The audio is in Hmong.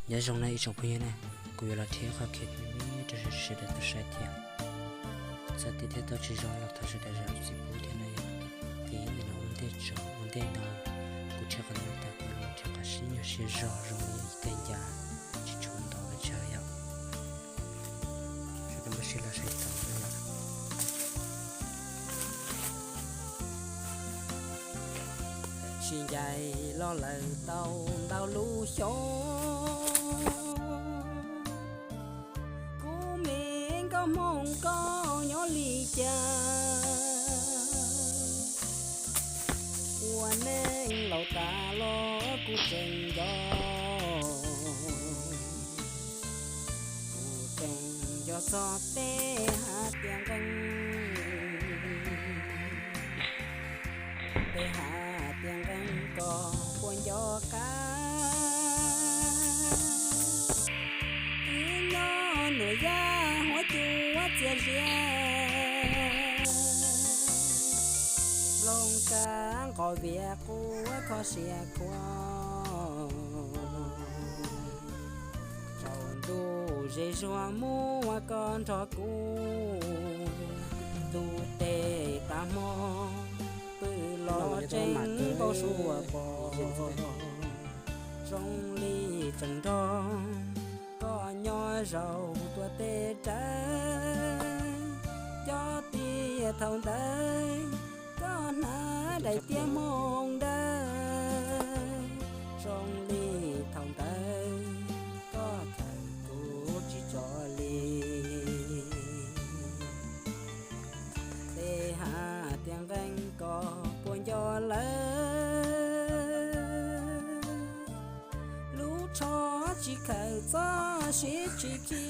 Nyob zoo na ib tsoom phooj ywg na, kuv yuav los qhia qhov khiav rau sawv daws tau saib thiab. Txawm tias thiaj tau tsis zoo los thov sawv daws zam txim pub thiab na yom. Ces ntawm no ua ntej tso, ua ntej no kuv qhia qhov no tas kuv los qhia qhov siab nyuag siab zog zoo li tej ncas tsis tshua ntau pes tsawg yom. Sawv daws mam sib los saib tau na yom. Sib ncaim los lawm tau ntau lub xyoo, kuv me nkauj Hmoob koj nyob li cas? Ua neej laus tas los kuv tseem nco, kuv tseem nco txog tej hav tiaj nqeeb, tej hav tiaj nqeeb koj puas nco qab? Wb nyob Nuam Yaj huab cua txias zias, nplooj kab nqos vias quaj kho siab khuav. Tsaus ntuj zej zuag muaj koj nrog kuv, ntuj teb tas hmo pw los tseem npau suav pom, zoo li tseem nrog koj nyob zaum tuaj teb rawv. Nco tias thaum ntawd koj hnav daim tiab Hmoob dawb, zoo li thaum ntawd koj khaws kuv tsis tso li. Tej hav tiaj nqeeb koj puas nco lawm? Lub tsho tsis khaws txoj sia tsis khi,